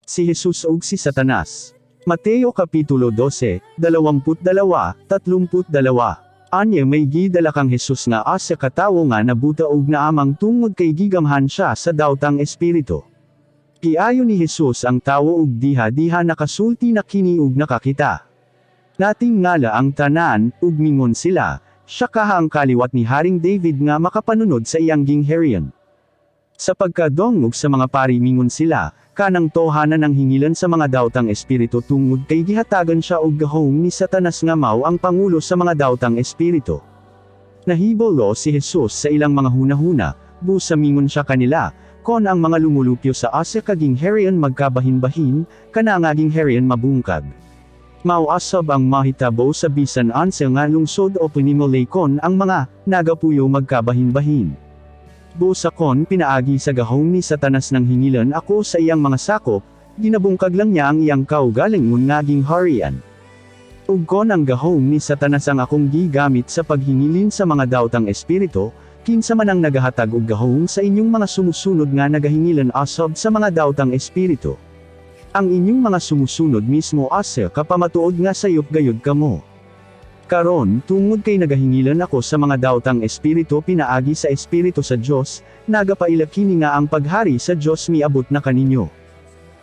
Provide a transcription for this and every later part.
Si Jesus ug si Satanas. Mateo Kapitulo 12, 22, 32. Anya may gidala kang Jesus nga asa ka tawo nga nabuta og naamang tungod kay gigamhan siya sa dawtang espiritu. Giayo ni Jesus ang tawo ug diha-diha nakasulti na kini ug nakakita. Natingala ang tanan, ug mingon sila, "Siya kaha ang kaliwat ni Haring David nga makapanunod sa iyang gingharian." Sa pagkadungog sa mga pari, mingon sila, "Kanang tohanan ang hingilan sa mga dawtang espiritu tungod kay gihatagan siya og gahom ni Satanas nga mao ang pangulo sa mga dawtang espiritu." Nahibalo si Jesus sa ilang mga hunahuna, busa mingon siya kanila, "Kon ang mga lumulupyo sa asa ka gingharian magkabahin-bahin, kana nga gingharian mabungkag. Mao usab ang mahitabo sa bisan unsa nga lungsod o panimulay kon ang mga nagapuyo magkabahin-bahin. Busa kon pinaagi sa gahom ni Satanas nang hingilan ako sa iyang mga sakop, ginabungkag lang niya ang iyang kaugalingon nga gingharian. Ug kon ang gahom ni Satanas ang akong gigamit sa paghingilin sa mga dawtang espiritu, kinsa man ang nagahatag og gahom sa inyong mga sumusunod nga nagahingilan usab sa mga dawtang espiritu? Ang inyong mga sumusunod mismo asa ka pamatuod nga sayop gayud kamo. Karon, tungod kay nagahingilan ako sa mga dawtang espiritu pinaagi sa Espiritu sa Dios, nagapaila kini nga ang paghari sa Dios miabot na kaninyo.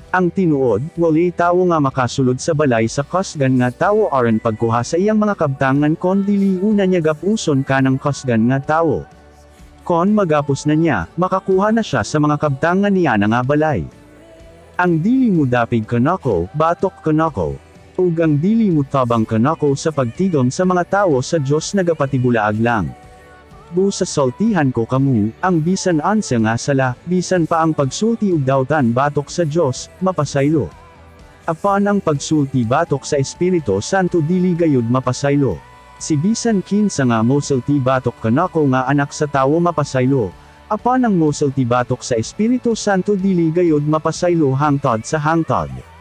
Ang tinuod, walay tawo nga makasulod sa balay sa kusgan nga tawo aron pagkuha sa iyang mga kabtangan kon dili una niya gapuson kanang kusgan nga tawo. Kon magapos na niya, makakuha na siya sa mga kabtangan niya na nga balay. Ang dili mo dapig kanako, batok kanako. Ug ang dili motabang kanako sa pagtigom sa mga tawo sa Dios nagapatibulaag lang. Busa sultihan ko kamo, ang bisan unsa nga sala, bisan pa ang pagsulti og dautan batok sa Dios, mapasaylo. Apan ang pagsulti batok sa Espiritu Santo dili gayud mapasaylo. Si bisan kinsa nga mosulti batok kanako nga Anak sa Tawo mapasaylo, apan ang mosulti batok sa Espiritu Santo dili gayud mapasaylo hangtod sa hangtod.